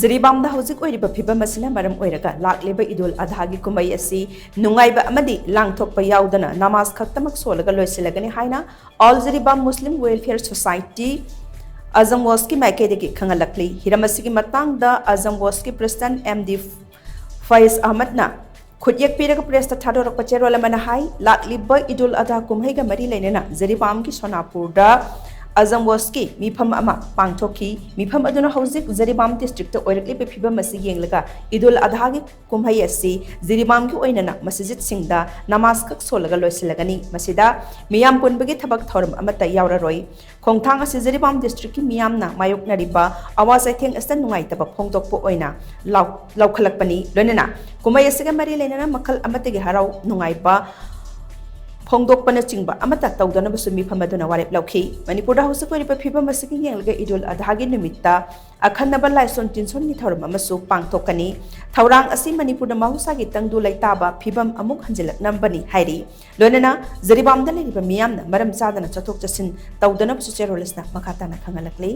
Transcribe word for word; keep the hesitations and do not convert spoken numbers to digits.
ꯖꯤꯔꯤꯕꯥꯝꯗ ꯍꯧꯖꯤꯛ ꯑꯣꯏꯔꯤꯕ ꯐꯤꯕꯝ ꯑꯁꯤꯅ ꯃꯔꯝ ꯑꯣꯏꯔꯒ ꯂꯥꯛꯂꯤꯕ ꯏꯗꯨꯜ ꯑꯙꯥꯒꯤ ꯀꯨꯝꯍꯩ ꯑꯁꯤ ꯅꯨꯡꯉꯥꯏꯕ ꯑꯃꯗꯤ ꯂꯥꯡꯊꯣꯛꯄ ꯌꯥꯎꯗꯅ ꯅꯃꯥꯖ ꯈꯛꯇꯃꯛ ꯁꯣꯜꯂꯒ ꯂꯣꯏꯁꯤꯜꯂꯒꯅꯤ ꯍꯥꯏꯅ All Jiribam Muslim Welfare Society, ꯑꯖꯝ ꯋꯣꯁꯀꯤ ꯃꯥꯏꯀꯩꯗꯒꯤ ꯈꯪꯍꯜꯂꯛꯂꯤ꯫ ꯍꯤꯔꯝ ꯑꯁꯤꯒꯤ ꯃꯇꯥꯡꯗ ꯑꯖꯝ ꯋꯣꯁꯀꯤ ꯄ꯭ꯔꯦꯁꯤꯗꯦꯟꯠ ꯑꯦꯝ ꯗꯤ ꯐꯩꯖ ꯑꯍꯃꯗꯅ ꯈꯨꯠꯌꯦꯛ ꯄꯤꯔꯒ ꯄ꯭ꯔꯦꯁꯇ ꯊꯥꯗꯣꯔꯛꯄ ꯆꯦꯔꯣꯜ ꯑꯃꯅ ꯍꯥꯏ, ꯂꯥꯛꯂꯤꯕ ꯏꯗꯨꯜ ꯑꯙꯥ ꯀꯨꯝꯍꯩꯒ ꯃꯔꯤ ꯂꯩꯅꯅ ꯖꯤꯔꯤꯕꯥꯝꯒꯤ ꯁꯣꯅꯥꯄꯨꯔꯗ ꯑꯖꯝ ꯋꯣꯁꯀꯤ ꯃꯤꯐꯝ ꯑꯃ ꯄꯥꯡꯊꯣꯛꯈꯤ꯫ ꯃꯤꯐꯝ ꯑꯗꯨꯅ ꯍꯧꯖꯤꯛ ꯖꯤꯔꯤꯕꯥꯝ ꯗꯤꯁꯇ꯭ꯔꯤꯛꯇ ꯑꯣꯏꯔꯛꯂꯤꯕ ꯐꯤꯕꯝ ꯑꯁꯤ ꯌꯦꯡꯂꯒ ꯏꯗꯨꯜ ꯑꯙꯥꯒꯤ ꯀꯨꯝꯍꯩ ꯑꯁꯤ ꯖꯤꯔꯤꯕꯥꯝꯒꯤ ꯑꯣꯏꯅꯅ ꯃꯁꯖꯤꯗꯁꯤꯡꯗ ꯅꯃꯥꯖ ꯈꯛ ꯁꯣꯜꯂꯒ ꯂꯣꯏꯁꯤꯜꯂꯒꯅꯤ꯫ ꯃꯁꯤꯗ ꯃꯤꯌꯥꯝ ꯄꯨꯟꯕꯒꯤ ꯊꯕꯛ ꯊꯧꯔꯝ ꯑꯃꯠꯇ ꯌꯥꯎꯔꯔꯣꯏ꯫ ꯈꯣꯡꯊꯥꯡ ꯑꯁꯤ ꯖꯤꯔꯤꯕꯥꯝ ꯗꯤꯁꯇ꯭ꯔꯤꯛꯀꯤ ꯃꯤꯌꯥꯝꯅ ꯃꯥꯌꯣꯛꯅꯔꯤꯕ ꯑꯋꯥ ꯆꯩꯊꯦꯡ ꯑꯁꯤꯗ ꯅꯨꯡꯉꯥꯏꯇꯕ ꯐꯣꯡꯗꯣꯛꯄ ꯑꯣꯏꯅ ꯂꯥꯎ-, ꯂꯧꯈꯠꯂꯛꯄꯅꯤ꯫ ꯂꯣꯏꯅꯅ ꯀꯨꯝꯍꯩ ꯑꯁꯤꯒ ꯃꯔꯤ ꯂꯩꯅꯅ ꯃꯈꯜ ꯑꯃꯠꯇꯒꯤ ꯍꯔꯥꯎ ꯅꯨꯡꯉꯥꯏꯕ ꯐꯣꯡꯗꯣꯛꯄꯅꯆꯤꯡꯕ ꯑꯃꯠꯇ ꯇꯧꯗꯅꯕꯁꯨ ꯃꯤꯐꯝ ꯑꯗꯨꯅ ꯋꯥꯔꯦꯞ ꯂꯧꯈꯤ꯫ ꯃꯅꯤꯄꯨꯔꯗ ꯍꯧꯖꯤꯛ ꯑꯣꯏꯔꯤꯕ ꯐꯤꯕꯝ ꯑꯁꯤꯒ ꯌꯦꯡꯂꯒ ꯏꯗꯨꯜ ꯑꯙꯥꯒꯤ ꯅꯨꯃꯤꯠꯇ ꯑꯈꯟꯅꯕ ꯂꯥꯏꯁꯣꯟ ꯇꯤꯟꯁꯣꯟꯒꯤ ꯊꯧꯔꯝ ꯑꯃꯁꯨ ꯄꯥꯡꯊꯣꯛꯀꯅꯤ꯫ ꯊꯧꯔꯥꯡ ꯑꯁꯤ ꯃꯅꯤꯄꯨꯔꯗ ꯃꯍꯧꯁꯥꯒꯤ ꯇꯪꯗꯨ ꯂꯩꯇꯥꯕ ꯐꯤꯕꯝ ꯑꯃꯨꯛ ꯍꯟꯖꯤꯜꯂꯛꯅꯕꯅꯤ ꯍꯥꯏꯔꯤ꯫ ꯂꯣꯏꯅꯅ ꯖꯤꯔꯤꯕꯥꯝꯗ ꯂꯩꯔꯤꯕ ꯃꯤꯌꯥꯝꯅ ꯃꯔꯝ ꯆꯥꯗꯅ ꯆꯠꯊꯣꯛ ꯆꯠꯁꯤꯟ ꯇꯧꯗꯅꯕꯁꯨ ꯆꯦꯔꯣꯜ ꯑꯁꯤꯅ ꯃꯈꯥ ꯇꯥꯅ ꯈꯪꯍꯜꯂꯛꯂꯤ꯫